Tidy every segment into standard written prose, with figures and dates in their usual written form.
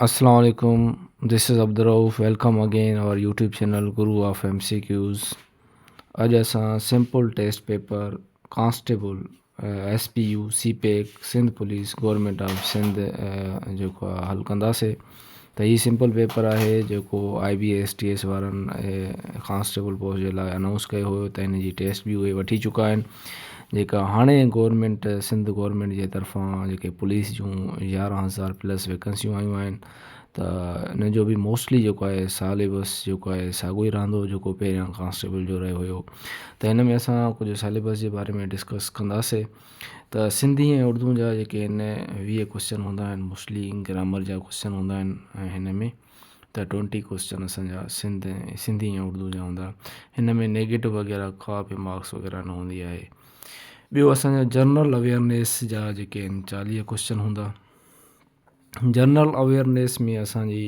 السلام عليڪم this is Abdul Rauf welcome again our YouTube channel Guru of M C Qs اڄ اسان simple test paper constable S P U C PAC Sindh police government of Sindh جيڪو آهي حل ڪنداسي ته هي simple paper آهي جيڪو I B S T S وارن ڪانسٽيبل پوسٽ جي لاء انائونس ڪيو هيو ته هن جي ٽيسٽ به اهي وٺي چڪا آهن جيڪا هاڻي گورنمينٽ سنڌ گورنمينٽ جي طرفان جيڪي پوليس جون 11,000 پلس ويڪنسيون آيون آهن ته ان جو به موسٽلي جيڪو آهي ساليبس جيڪو آهي ساڳيو ئي رهندو جيڪو پهريان ڪانسٽيبل جو رهيو هيو ته هن ۾ اسان ڪجهه سليبس جي باري ۾ ڊسڪس ڪنداسي ته سنڌي ۽ اردو جا جيڪي آهن 20 ڪوشچن هوندا آهن موسٽلي گرامر جا ڪوشچن هوندا آهن ۽ هن ۾ ته ٽوئنٽي ڪوشچن اسان جا سنڌ سنڌي ۽ اردو جا هوندا هن ۾ نيگيٽو وغيره ڪا به مارڪس وغيره نه هوندي آهي ٻيو اسان جا جنرل اويئرنيس جا جيڪي آهن 40 ڪوشچن هوندا جنرل اويئرنيس ۾ اسانجي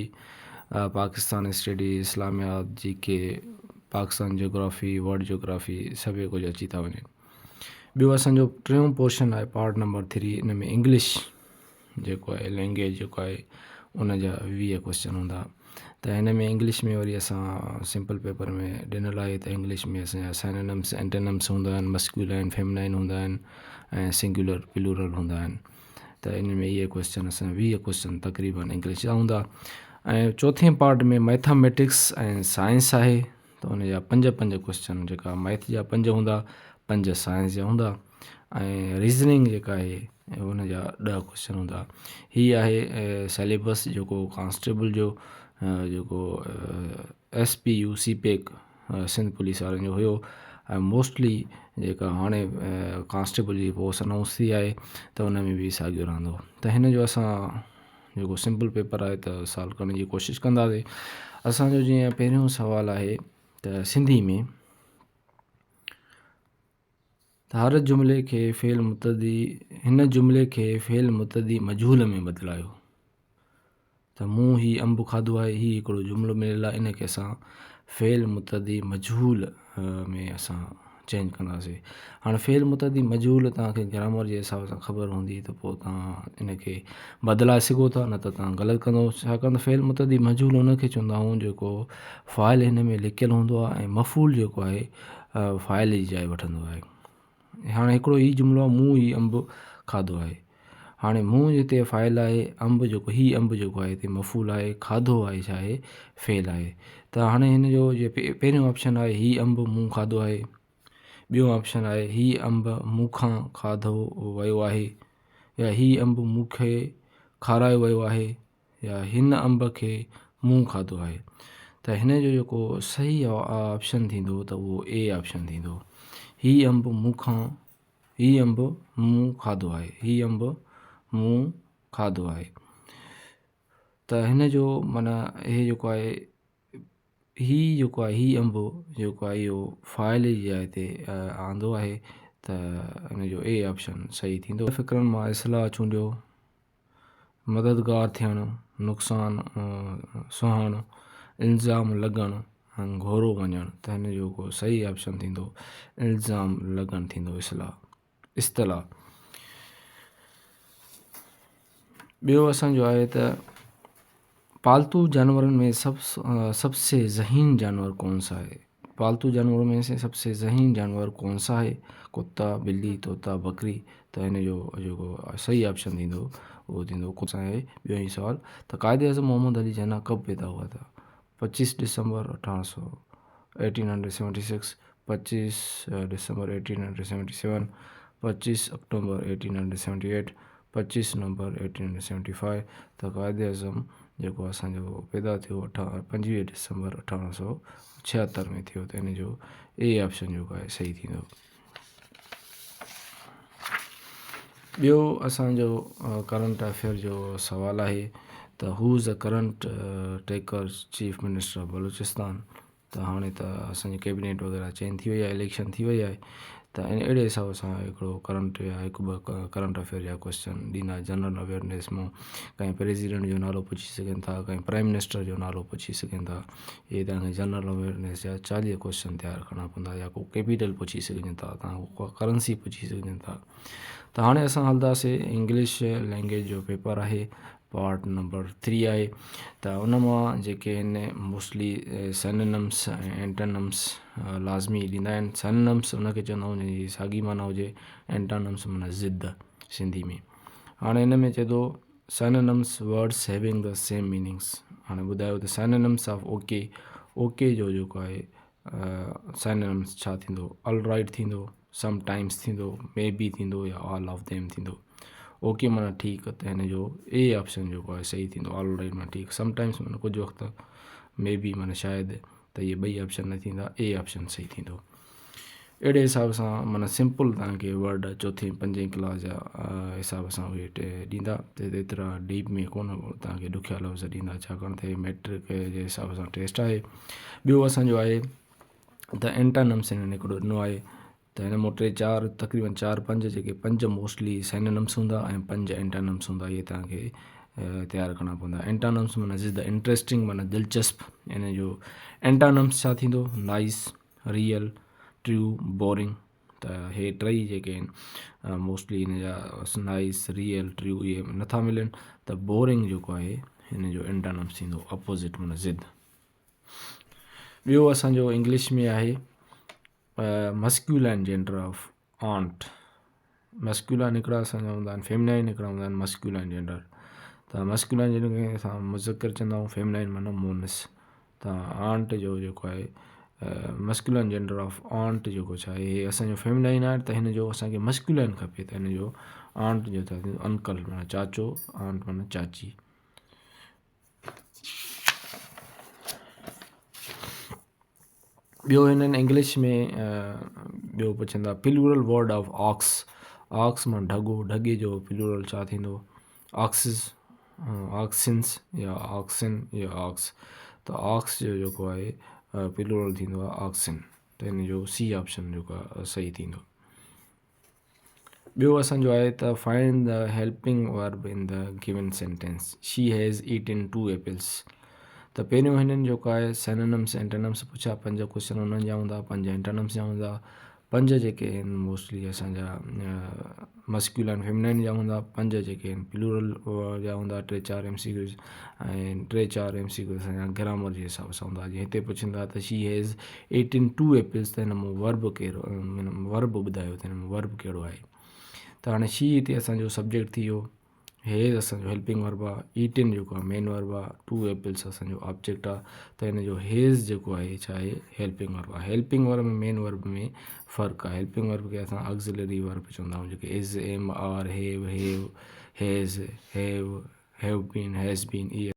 پاڪستان اسٽڊي اسلاميات G K Pakistan geography world geography سڀ ڪجهه اچي ٿا وڃن ٻيو اسانجو ٽيون پورشن آهي پارٽ نمبر ٿري ان ۾ انگلش جيڪو آهي لينگويج جيڪو آهي ان جا 20 ڪوشچن هوندا ته هن ۾ انگلش ۾ وري اسان سمپل پيپر ۾ ڏنل آهي ته انگلش ۾ اسان جا سائنونمس اينٽونمس هوندا آهن مسڪيولائن فيمنائن هوندا آهن ۽ سنگيولر پلورل هوندا آهن ته ان ۾ اهي ڪوشچن اسان 20 ڪوشچن تقريبن انگلش جا هوندا ۽ چوٿين پارٽ ۾ ميٿاميٽڪس ۽ سائنس آهي ته ان جا پنج پنج ڪوشچن جيڪا ميٿ جا پنج هوندا پنج سائنس جا هوندا ۽ ريزننگ جيڪا آهي ان جا 10 ڪوشچن هوندا. هي آهي سليبس جيڪو ڪانسٽيبل جو جيڪو S P U C PAC Sindh police وارن جو هيو ۽ موسٽلي جيڪا هاڻي ڪانسٽيبل جي پوسٽ انائونس ٿي آهي ته ان ۾ به ساڳيو رهندو ته هن جو اسان جيڪو سمپل پيپر آهي ته سالو ڪرڻ جي ڪوشش ڪنداسين اسانجو جيئن پهريون سوال آهي ته سنڌي ۾ ته هر جملي کي فعل متعدي هن جملي کي فعل متعدي مجهول ۾ بدلايو ته مون هي انب کاڌو آهي هي هڪڙو جملو مليل آهي ان کي اسان فعل متعدي مجهول ۾ اسان چينج ڪنداسين هاڻي فعل متعدي مجهول توهان کي گرامر جي حساب سان خبر هوندي ته پوء توهان ان کي بدلائي سگهو ٿا نه ته توهان غلط ڪندو ڇاڪاڻ ته فعل متعدي مجهول ان کي چوندا آهيون جيڪو فاعل هن ۾ لڪيل هوندو آهي ۽ مفعول جيڪو آهي فاعل جي جاء وٺندو آهي هاڻي هڪڙو هي جملو آهي مون هي انب کاڌو آهي هاڻي مون جتي فاعل آهي انب جيڪو هي انب جيڪو آهي هتي مفعول آهي کاڌو آهي ڇا آهي فعل آهي ته هاڻي هن جو جي پهريون آپشن آهي هي انب مون کاڌو آهي ٻيو آپشن آهي هي انب مون کان کاڌو ويو آهي يا هي انب مون کي کارايو ويو آهي يا هن انب کي مون کاڌو آهي ته هن جو جيڪو صحيح آپشن ٿيندو ته اهو اي آپشن ٿيندو هي انب مون کان هي انب مون کاڌو آهي هي انب مون کاڌو آهي ته هن جو معنيٰ هي جيڪو آهي هي جيڪو آهي هي انب جيڪو آهي اهو فاعل جي جاء تي آندو آهي ته ان جو اي آپشن صحيح ٿيندو. فڪرن مان اصلاح چونڊيو، مددگار ٿيڻ، نقصان سهڻ، الزام لڳڻ ۽ گهورو وڃڻ ته هن جو جيڪو صحيح آپشن ٿيندو الزام لڳڻ ٿيندو اصلاح اصطلاح. ٻيو اسان جو آهي ته پالتو جانورن ۾ سب سب سي ذهين جانور ڪون سا هي پالتو جانورن ۾ سي سب سي ذهين جانور ڪون سا هي ڪتا بلي طوطا بڪري ته هن جو جيڪو صحيح آپشن ٿيندو اهو ٿيندو ڪتا آهي ٻيو هي سوال ته قائد اعظم محمد علي جناح ڪب پيدا هوا ٿا 25 ڊسمبر 1800 1876 25 ڊسمبر 1877 25 آڪٽوبر 1878 25 نومبر 1875 ته قائد اعظم جيڪو اسان جو پيدا ٿيو 25 ڊسمبر 1876 ۾ ٿيو ته ان جو اي آپشن جيڪو آهي صحيح ٿيندو. ٻيو اسان جو ڪرنٽ افيئر جو سوال آهي ته who is the current taker chief minister of Balochistan ته هاڻي ته اسان جي ڪيبينيٽ وغيره چينج ٿي وئي آهي اليڪشن ٿي وئي آهي ته ان اهڙي حساب سان هڪڙو ڪرنٽ يا هڪ ٻه ڪرنٽ افيئر جا ڪوشچن ڏيندا جنرل اويئرنيس مان ڪنهن پريزيڊنٽ جو نالو پڇي سگهن ٿا ڪنهن پرائم منسٽر جو نالو پڇي سگهن ٿا اهي توهان کي جنرل اويئرنيس جا 40 ڪوشچن تيار ڪرڻا پوندا يا ڪو ڪيپيٽل پڇي سگهجن ٿا توهان کان ڪرنسي پڇي سگهجن ٿا ته هاڻي اسان هلنداسي انگلش لينگويج جو پيپر آهي. پارٽ نمبر ٿري آهي ته ان مان جيڪي آهن موسٽلي سينونمس ۽ اينٽونمس لازمي ڏيندا آهن سينونمس ان کي چوندا آهيون جنهن جي ساڳي معنيٰ هجي اينٽونمس معنيٰ ضد سنڌي ۾ هاڻي هن ۾ چئي ٿو synonyms words having the same meanings هاڻي ٻڌايو ته سينونمس آف اوڪي اوڪي جو جيڪو آهي سينونمس ڇا ٿيندو آل رائٽ ٿيندو سم ٽائمس ٿيندو مي بي ٿيندو يا آل آف ديم ٿيندو اوڪي معنيٰ ٺيڪ ته هن جو اي آپشن جيڪو آهي صحيح ٿيندو آل رائٽ معنيٰ ٺيڪ سم ٽائمس معنيٰ ڪجهه وقت مي بي معنيٰ شايد ته اهي ٻئي آپشن نه ٿيندا اي آپشن صحيح ٿيندو اهڙي حساب سان معنيٰ سمپل تهانکي ورڊ چوٿين پنجين ڪلاس جا حساب سان اهي ڏيندا ته ايترا ڊيپ ۾ ڪونه تهانکي ڏکيا لفظ ڏيندا ڇاڪاڻ ته ميٽرڪ جي حساب سان ٽيسٽ آهي ٻيو اسانجو آهي ته اينٽانمس هنن هڪڙو ڏنو آهي ته هن مان ٽي چار تقريبن چار پنج جيڪي پنج موسٽلي سينونمس هوندا ۽ پنج اينٽانمس هوندا اهي توهان کي تيار ڪرڻا پوندا اينٽانمس معنيٰ ضد انٽريسٽنگ معنيٰ دلچسپ ان جو اينٽانمس ڇا ٿيندو نائس ريئل ٽريو بورنگ ته هي ٽئي جيڪي آهن موسٽلي هن جا نائس ريئل ٽريو اهي نٿا ملن ته بورنگ جيڪو آهي هن جو اينٽانمس ٿيندو اپوزٽ معنيٰ ضد ٻيو اسان جو انگلش ۾ آهي masculine gender of aunt masculine هڪڙا اسان جا هوندا آهن فيمنائن هڪڙا هوندا آهن مسڪيولائن جينڊر ته مسڪيولائن جينڊر کي اسان مذڪر چوندا آهيون فيمنائن معنيٰ مونث ته آنٽ جو جيڪو آهي مسڪيولائن جينڊر آف آنٽ جيڪو ڇا آهي هي اسانجو فيمنائن آهي ته هن جو اسانکي مسڪيولائن کپي ته هن جو آنٽ جو ڇا ٿيندو انڪل معنيٰ چاچو آنٽ معنيٰ چاچي ٻيو هنن انگلش ۾ ٻيو پڇندا plural word of ox ox مان ڍڳو ڍڳي جو پلورل ڇا ٿيندو آڪسز آڪسنس يا آڪسن يا آڪس ته آڪس جو جيڪو آهي پلورل ٿيندو آهي آڪسن ته هن جو سي آپشن جيڪو آهي صحيح ٿيندو ٻيو اسان جو آهي ته find the helping verb in the given sentence she has eaten two apples ته پهريون هنن جيڪو آهي سينونمس اينٽونمس پڇيا پنج ڪوشچن انهن جا هوندا پنج اينٽونمس جا هوندا پنج جيڪي آهن موسٽلي اسان جا مسڪيولن فيمنائن جا هوندا پنج جيڪي آهن پلورل جا هوندا ٽي چار ايم سي ڪيوز ۽ ٽي چار ايم سي ڪيوز اسان جا گرامر جي حساب سان هوندا جيئن هتي پڇندا ته she has eaten two apples ته هن مان ورب ڪهڙو ورب ٻڌايو ته هن مان ورب ڪهڙو آهي ته هاڻي شي هتي اسان جو سبجيڪٽ ٿي ويو هيز اسان جو هيلپنگ ورب آهي ايٽن جيڪو آهي مين ورب آهي ٽو ايپلس اسان جو آبجيڪٽ آهي ته هن جو هيز جيڪو آهي ڇا آهي هيلپنگ ورب آهي هيلپنگ ورب ۾ مين ورب ۾ فرق آهي هيلپنگ ورب کي اسان آگزلري ورب چوندا آهيون جيڪي is am are have have has have have been has been اهي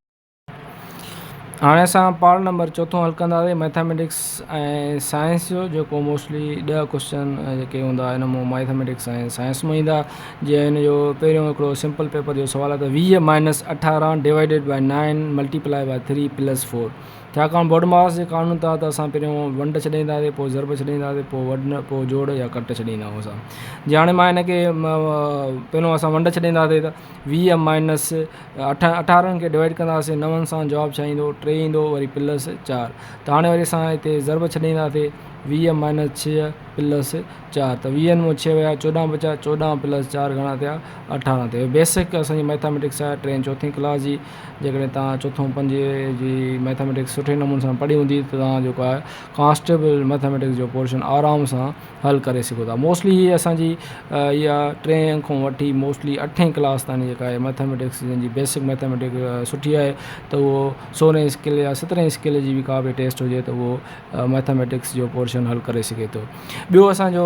هاڻي اسان پارٽ نمبر چوٿون حل ڪنداسين ميٿاميٽڪس ۽ سائنس جو جيڪو موسٽلي ڏهه ڪوشچن جيڪي هوندا ان مان ميٿاميٽڪس ۽ سائنس مان ايندا جيئن هن جو پهريون هڪڙو سمپل پيپر جو سوال آهي ته ويهه minus اٺارهن divided by nine multiply by three plus four ڇاڪاڻ بوڊماس جي قانون تحت اسان پهريون ونڊ ڇڏينداسين پوء ضرب ڇڏينداسين پوء وڍ پوء جوڙ يا ڪٽ ڇڏيندا آهيون اسان جي هاڻي مان هن کي پهريون اسان ونڊ ڇڏينداسين ته ويهه مائنس اٺ اٺارهن کي ڊوائيڊ ڪنداسين نون سان جواب ڇا ايندو ٽي ايندو وري پلس چار ته هاڻي وري اسان هتي ضرب ڇڏينداسين ويهه مائنس ڇهه پلس چار ته ويهن مان ڇهه ويا چوڏهن بچا چوڏهن پلس چار گهڻا ٿيا اٺارهن ٿيا بيسڪ اسانجي ميٿاميٽڪس آهي ٽئين چوٿين ڪلاس جي جيڪڏهن توهان چوٿون پنجين جي ميٿاميٽڪس سٺي نموني سان پڙهي هوندي ته توهان جيڪو آهي ڪانسٽيبل ميٿاميٽڪس جو پورشن آرام سان حل ڪري سگهو ٿا موسٽلي هي اسانجي اها ٽئين کان وٺي موسٽلي اٺين ڪلاس تائين جيڪا آهي ميٿاميٽڪس جنهن جي بيسڪ ميٿاميٽڪس سٺي آهي ته اهو سورهين اسڪيل يا سترهين اسڪيل جي به ڪا به ٽيسٽ هجي ته اهو ميٿاميٽڪس جو پورشن حل ڪري سگهي ٿو ٻيو اسانجو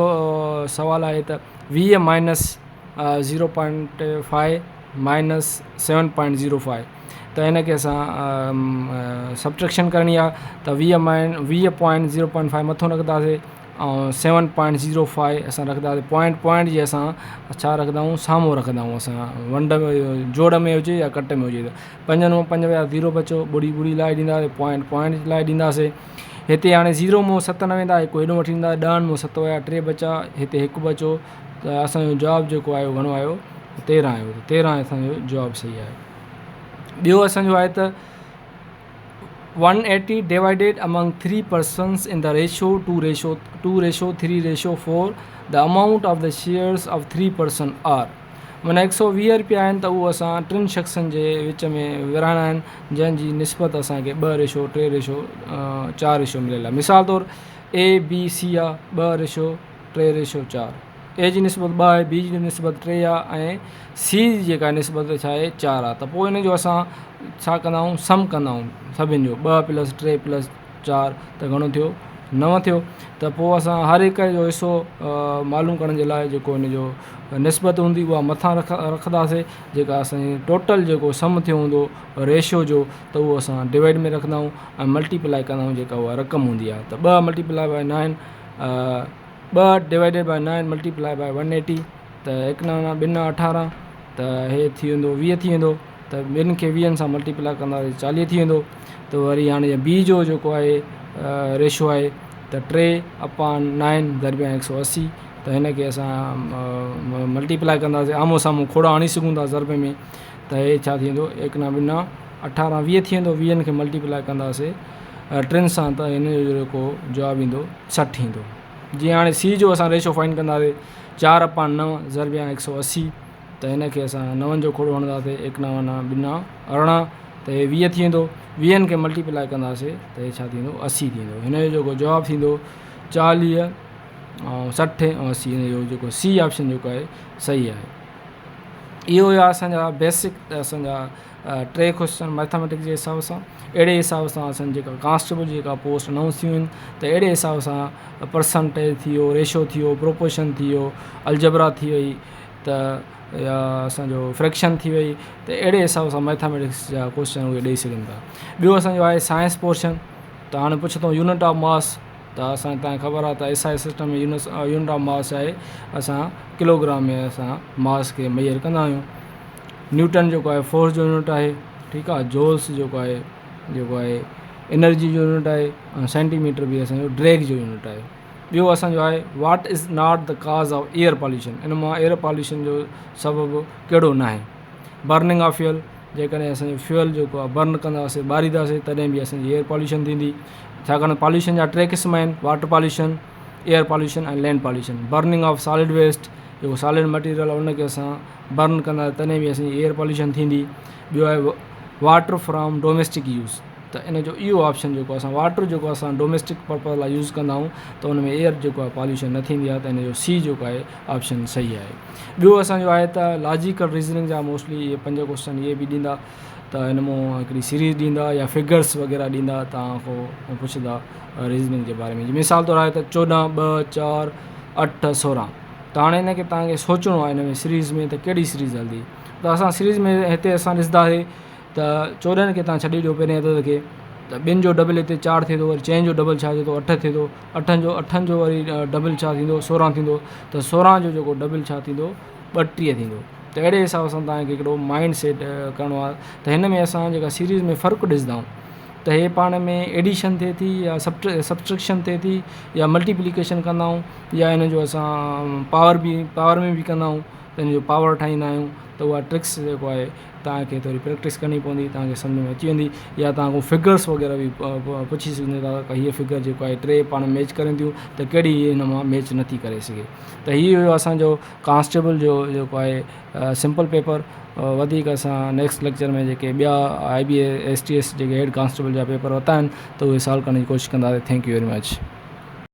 سوال آهي ته ويهه minus zero point five minus seven point zero five ته هن کي اسان سبٽريڪشن ڪرڻي آهي ته ويهه مائن ويهه پوائنٽ زيرو پوائنٽ فائيو مٿو رکنداسي ۽ سيون پوائنٽ زيرو فائيو اسان رکنداسي پوائنٽ پوائنٽ جي اسان ڇا رکندا آهيون سامهون رکندا آهيون اسان ونڊ جوڙ ۾ هجي يا ڪٽ ۾ هجي ته پنجن مان پنج ويا زيرو بچو ٻڙي ٻڙي لائي ڏينداسي پوائنٽ پوائنٽ لائي ڏينداسي هتي هاڻي زيرو مون ست نه ويندا هڪ هيڏو وٺي ايندا ڏهن مون ست ويا ٽي بچا هتي هڪ بچو ته اسان جو جواب جيڪو آيو گهڻو آيو تيرهن آيو ته تيرهن اسان جو جواب صحيح آيو ٻيو اسان جو آهي ته 180 divided among 3 persons in the ratio 2 ratio 2 ratio 3 ratio 4 the amount of the shares of 3 person are. معنيٰ هڪ سؤ ويهه رپيا آهن ته اهو اسان ٽن شخصن جي وچ ۾ ورهائڻا آهن جنهن جي نسبت اسان کي ٻه ريشو ٽي ريشو چار ريشو مليل آهي مثال طور اي بي سي آهي ٻه ريشو ٽي ريشو چار اي جي نسبت ٻه آهي بي جي نسبت ٽي آهي ۽ سي جي جيڪا نسبت ڇا آهي چار آهي ته پوء ان جو اسان ڇا ڪندا آهيون سم ڪندا آهيون سڀني جو ٻه پلس ٽي پلس چار ته گهڻو ٿيو نو ٿيو ته پوء اسان هر هڪ جو حصو معلوم ڪرڻ جي لاء جيڪو ان جو نسبت هوندي اها مٿان رکنداسي جيڪا اسانجي ٽوٽل جيڪو سم ٿيو هوندو ريشو جو ته اهو اسان ڊوائيڊ ۾ رکندا آهيون ۽ ملٽيپلائي ڪندا آهيون جيڪا اها رقم هوندي آهي ته ٻه ملٽيپلائي باء نائن ٻه divided by nine multiply by one eighty ته هڪ نو نو ٻن اٺارهن ته هي ٿي ويندو ويهه ٿي ويندو ته ٻن کي ويهن سان ملٽيپلائي ڪنداسين چاليهه ٿي ويندو ته وري هاڻي بي جو جيڪو آهي ريشو آهي ته ٽي اپان نائن درميان هڪ سو اسي ته هن کي اسان ملٽيپلائي ڪنداسين آمهون سامهون کوڙا هڻي سگهون ٿا ضرب ۾ ته هي ڇا ٿي ويندو هڪ نو ٻه نو اٺارهن ويهه ٿي ويندو ويهن کي ملٽيپلائي ڪنداسين ٽن سان ته هن جو جيڪو جواب ايندو سٺ ايندو جيئن هاڻي سي جو اسان ريشو فائنڊ ڪنداسين چار اپان نو ضربيان هڪ سو اسي ته هن کي اسان نون جو کوڙو هڻنداسين هڪ نو نو ٻه نو ارڙهن ته هي ويهه ٿي ويندو ويهن کي ملٽيپلائي ڪنداسين ته هي ڇا ٿيندو اسي ٿيندو هن جو جيڪو جواب ٿيندو چاليهه ۽ سٺ ۽ اسي هن جو جيڪو سي آپشن جيڪو آهي صحيح آهي اهو هيا اسانجا بيسڪ اسانجا ٽي ڪوشچن ميٿاميٽڪس جي حساب سان اهڙي حساب سان اسان جيڪا ڪانسٽيبل جي جيڪا پوسٽ انائونس ٿيون آهن ته اهڙي حساب سان پرسنٽيج ٿي ويو ريشو ٿي ويو پروپوشن ٿي ويو الجبرا ٿي وئي ته يا اسانجو فريڪشن ٿي وئي ته اهڙي حساب سان ميٿاميٽڪس جا ڪوشچن اهي ڏئي سگهن ٿا ٻيو اسانجو آهي سائنس پورشن ته هاڻي پڇندو يونٽ آف ماس ته اسان تان خبر آهي ته S I system ۾ unit of mass آهي اسان ڪلوگرام ۾ اسان ماس کي ميئر ڪندا آهيون نيوٽن جيڪو آهي فورس جو يونٽ آهي ٺيڪ آهي جولس جيڪو آهي جيڪو آهي انرجي جو يونٽ آهي ۽ سينٽي ميٽر به اسانجو ڊريگ جو يونٽ آهي ٻيو اسانجو آهي what is not the cause of air pollution ان مان ايئر پاليوشن جو سبب ڪهڙو ناهي برننگ آف فيول جيڪڏهن اسانجو فيول جيڪو آهي برن ڪنداسي ٻارينداسي تڏهن به اسانجي ايئر پاليوشن ٿيندي ڇاڪاڻ پاليوشن جا ٽي قسم آهن water pollution air pollution ۽ land pollution burning of solid waste جيڪو سالڊ مٽيريل آهي ان کي اسان برن ڪندا تڏهن به اسان جي ايئر پاليوشن ٿيندي ٻيو آهي واٽر فرام ڊوميسٽڪ يوز ته ان جو اهو آپشن جيڪو اسان واٽر جيڪو اسان ڊوميسٽڪ پرپز لاء يوز ڪندا آهيون ته ان ۾ ايئر جيڪو آهي پاليوشن نه ٿيندي آهي ته ان جو سي جيڪو آهي آپشن صحيح آهي ٻيو اسانجو آهي ته لاجيڪل ريزننگ جا موسٽلي اهي پنج ڪوشچن اهي به ڏيندا ته ان مون هڪڙي سيريز ڏيندا يا فگرس وغيره ڏيندا توهان کان پڇندا ريزننگ جي باري ۾ مثال طور آهي ته چوڏهن ٻه چار اٺ سورهن ته هاڻي ان کي توهان کي سوچڻو آهي ان ۾ سيريز ۾ ته ڪهڙي سيريز هلندي ته اسان سيريز ۾ هتي اسان ڏسنداسي ته چوڏهن کي توهان ڇڏي ڏيو پهرين عدد کي ته ٻن جو ڊبل هتي چار ٿئي ٿو وري چئن جو ڊبل ڇا ٿئي ٿو اٺ ٿئي ٿو اٺن جو اٺن جو وري ڊبل ڇا ٿيندو سورهن ٿيندو ته سورهن جو جيڪو ڊبل ڇا ٿيندو ٻٽيهه ٿيندو ته اهڙي حساب سان توهان کي هڪڙو مائنڊ سيٽ ڪرڻو آهي ته هن ۾ اسان جيڪا سيريز ۾ فرق ڏسندا آهيون ته هي پاڻ ۾ ايڊيشن ٿئي ٿي يا سبٽريڪشن ٿئي ٿي يا ملٽيپليڪيشن ڪندا آهيون يا ان جو اسان پاور به پاور ۾ به ڪندا آهيون ته ان جو پاور ٺاهيندا آهيون ته اها ٽرڪس جيڪو آهي توهان کي ٿوري پريڪٽس ڪرڻي پوندي توهان کي سمجهه ۾ اچي ويندي يا توهان کان فگرس وغيره به پڇي سگهن ٿا ته هيء فگر جيڪو آهي ٽي پاڻ ميچ ڪرن ٿيون ته ڪهڙي هن مان ميچ نٿي ڪري سگهي ته هي هيو اسانجو ڪانسٽيبل جو جيڪو آهي سمپل پيپر وڌيڪ اسان نيڪسٽ ليڪچر ۾ جيڪي ٻيا I B A S T S جيڪي هيڊ ڪانسٽيبل جا پيپر ورتا آهن ته اهي سالو ڪرڻ جي ڪوشش ڪنداسين thank you very much.